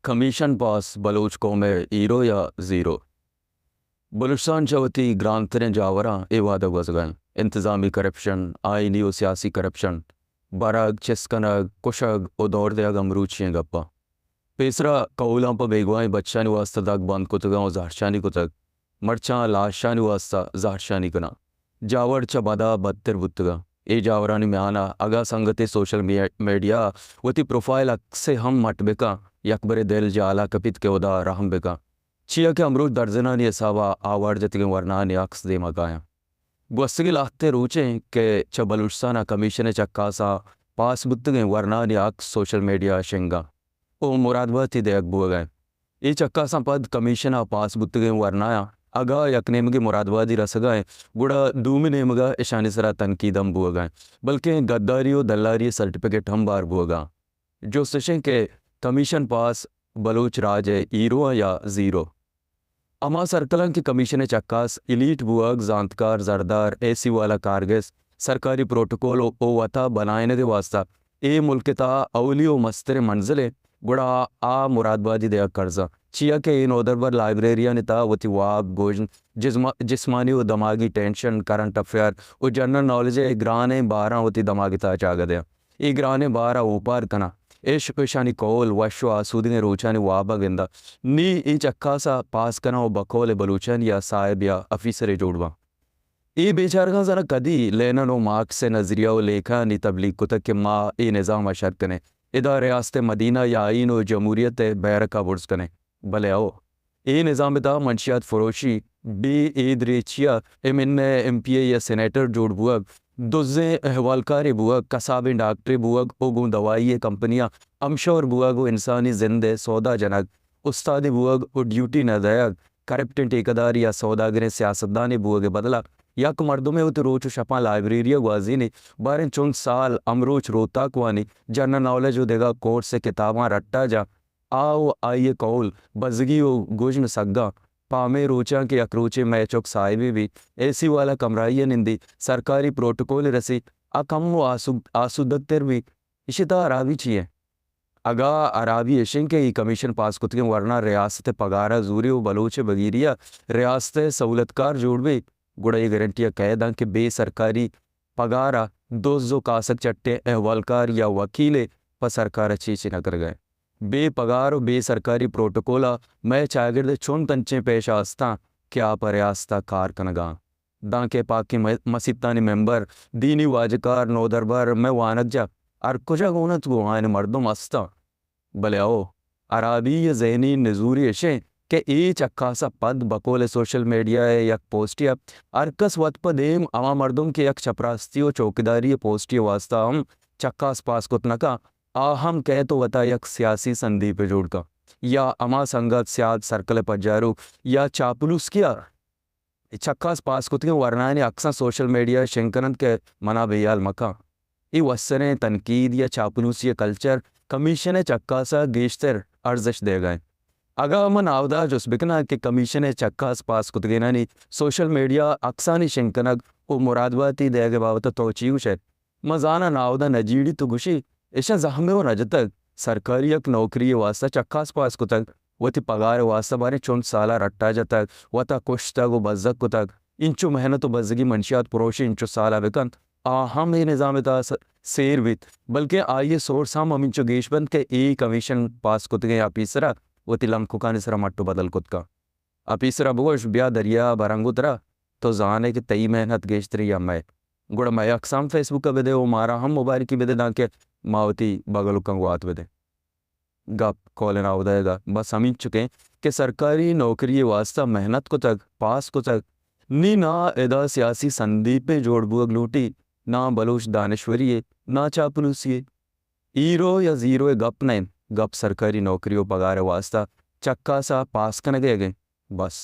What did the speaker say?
کمیشن پاس بلوچ قوم ءِ ہیرو یا زیرو؟ بلوچستان چہ وتی گرانتریں جاوراں اے وہد ءَ گوزگ ءَ انت۔ انتظامی کرپشن، آئینی و سیاسی کرپشن، برگ، چست کنگ، کشگ و دور دیگ ہمروچی ئیں گپاں۔ پیسرا کہولاں پہ بیگواہیں بچانی واستا دگ بند کتگاں و زہرشانی کتگ۔ مرچاں لاشانی واستا زہرشانی کناں۔ جاور چہ بدا بدتر بوتگاں۔ اے جاورانی میانا اگاں سنگتے سوشل می-، میڈیا وتی پروفائل عکسے ہم مٹ بکاں، یکبرے دل جالا کپیت کہ ہدا رحم بکاں۔ چیا کہ امروچ درزنانی حسابا آوار جتگیں ورناہانی عکس دیما کایاں۔ گوستگیں لہتیں روچیں کہ چہ بلوچستان ءَ کمیشن ءِ چکاساں پاس بوتگیں ورناہانی عکس سوشل میڈیا ءَ شنگاں و مرادباتی دئیگ بوگ ءَ انت۔ اے چکاساں پد کمیشن ءَ پاس بوتگیں ورنایاں اگاں یک نیمگے مرادباتی رسگ ءَ انت، گڑا دومی نیمگ ءَ اشانی سرا تنقید ہم بوگ ءَ انت، بلکیں گداری و دلاری ءِ سرٹیفکیٹ ہم بار بوگ ءَ انت۔ جست اش انت کہ کمیشن پاس بلوچ راج ءِ ہیرو آں یا زیرو؟ ہما سرکلاں کہ کمیشن ءِ چکاس ایلیٹ بوگ، زانتکار، زردار، اے سی والا کارگس، سرکاری پروٹوکول و، و وتا بنائینگ ءِ واستا اے ملک ءِ تہا اولی و مستریں منزل انت، گڑا آ مرادباتی دئیگ کرزاں۔ چیا کہ اے نودربر لائبریریانی تہا وتی واب، گژن، جزما-، جسمانی و دماغی ٹینشن، کرنٹ افیئر و جنرل نالج ءِ گرانیں باراں وتی دماغ ءِ تہا جاگہ دیاں۔ اے گرانیں بار ءَ اوپار کناں۔ اش، اشانی کہول وش و آسودگیں روچانی واب ءَ گنداں۔ نی اے چکاس ءَ پاس کناں و بقول بلوچانی ءَ صاحب یا آفیسرے جوڑ باں۔ اے بیچارگاں زاناں کدی لینن و مارکس ءِ نظریہ و لیکہانی تبلیغ کتگ کہ ما اے نظام ءَ شر کنیں، ادا ریاست ءِ مدینہ یا آئین و جمہوریت ءِ بیرک ءَ برز کنیں۔ بلے ہو، اے نظام ءِ تہا منشیات فروشی، بے اید ریچی ءَ ایم این اے، ایم پی اے یا سینیٹر جوڑ بوگ، دزیں احوالکارے بوگ، کسابیں ڈاکٹرے بوگ و گوں دوائی ءِ کمپنیاں ہمشور بوگ و انسانی زند ءِ سودا جنگ، استادے بوگ و ڈیوٹی نہ دئیگ، کرپٹیں ٹیکہ دار یا سوداگریں سیاستدانے بوگ ءِ بدل ءَ یک مردمے وتی روچ و شپاں لائبریری ءَ گوازینی، باریں چنت سال ہمروچ روتاک وانی، جنرل نالج و دگہ کورس ءِ کتاباں رٹا جاں، آ و آئی ءِ کہول بزگی و گژن سگاں۔ پہ ہمے روچاں کہ یک روچے مئے چک صاحبے بیت، اے سی والا کمراہی ءَ نندیت، سرکاری پروٹوکولے رسیت، آ کمو آسود-، آسودگ تر بیت۔ ایشی ءِ تہا ہرابی چی انت؟ اگاں ہرابی ایش انت کہ اے کمیشن پاس کتگیں ورنا ریاست ءِ پگار ءَ زوری و بلوچ ءِ بگیری ءَ ریاست ءِ سہولتکار جوڑ بیت، گڑا اے گارنٹی ءَ کئے دنت کہ بے سرکاری پگار ءَ دز و کاسگ چٹیں احوالکار یا وکیلے پہ سرکار ءَ چیچی نہ کنگ ءَ انت؟ بے پگار و بے سرکاری پروٹوکول ءَ مئے چاگرد ءَ چنت انچیں پیشہ استاں کہ آ پہ ریاست ءَ کار کنگ ءَ انت۔ دانکہ پاکیں م-، مسیتانی ممبر، دینی واجکار، نودربر، مئے وانگجاہ ہر کجا گون انت گوں آیانی مردم استاں۔ بلے ہو، ہرابی ءُ ذہنی نزوری اش انت کہ اے چکاس ءَ پد بقول سوشل میڈیا ءِ یک پوسٹے ءَ ہر کس وت پہ دیم ہما مردم کہ یک چپراستی ءُ چوکیداری ءِ پوسٹے ءِ واستہ ہم چکاس پاس کت نہ کن، آ ہم کئیت ءُ وتا یک سیاسی سندیپے جوڑ کن یا ہما سنگت، سیاد، سرکل ءِ پجاروک یا چاپلوسکے ءَ چکاس پاس کتگیں ورنایانی عکساں سوشل میڈیا ءَ شنگ کن انت کہ منا بے ہیال مکن۔ اے وسریں تنقید یا چاپلوسی ءِ کلچر کمیشن ءِ چکاس ءَ گیشتر ارزشت دئیگ ءَ انت۔ اگاں من ناودا جست بکناں کہ کمیشن ءِ چکاس پاس کتگینانی سوشل میڈیا عکسانی شنگ کنگ ءُ مرادباتی دئیگ ءِ بابت ءَ تو چی گوش ئے؟ من زاناں ناودا نہ جیڑیت ءُ گوشی، ایشاں زہمے ءُ نہ جتگ، سرکاری یک نوکری ءِ واستہ چکاس پاس کتگ، وتی پگار ءِ واستہ باریں چنت سال ءَ رٹا جتگ، وتا کشتگ ءُ بزگ کتگ، انچو محنت ءُ بزگی منشیات پروشی انچو سال ءَ بکنت، آ ہم اے نظام ءِ تہا س-، سیر بیت، بلکیں آئی ءِ سورس ہم ہمینچو گیش بنت کہ اے کمیشن پاس کتگیں آپیسر ءَ وتی لنککانی سرا مٹ ءُ بدل کت کن۔ آپیسر ءَ بگوش، بیا دریا ءَ برنگو ترا، تو زان ئے کہ تئی محنت گیشتری یا مئے۔ گڑا مئے عکس ہم فیس بک ءَ بدے ءُ مارا ہم مبارکی بدے، دانکہ ما وتی بگلکاں گوات بدیں۔ گپ کول ءِ ناودئیگ ءَ بس ہمینچک انت کہ سرکاری نوکری ءِ واستہ محنت کتگ، پاس کتگ، نی نا ادا سیاسی سندیپے جوڑ بوگ لوٹی، نا بلوچ دانشوری ءِ، نا چاپلوسی ءِ۔ ہیرو یا زیرو ءِ گپ نہ انت، گپ سرکاری نوکری ءُ پگار ءِ واستہ چکاس ءَ پاس کنگ ءِ انت۔ بس۔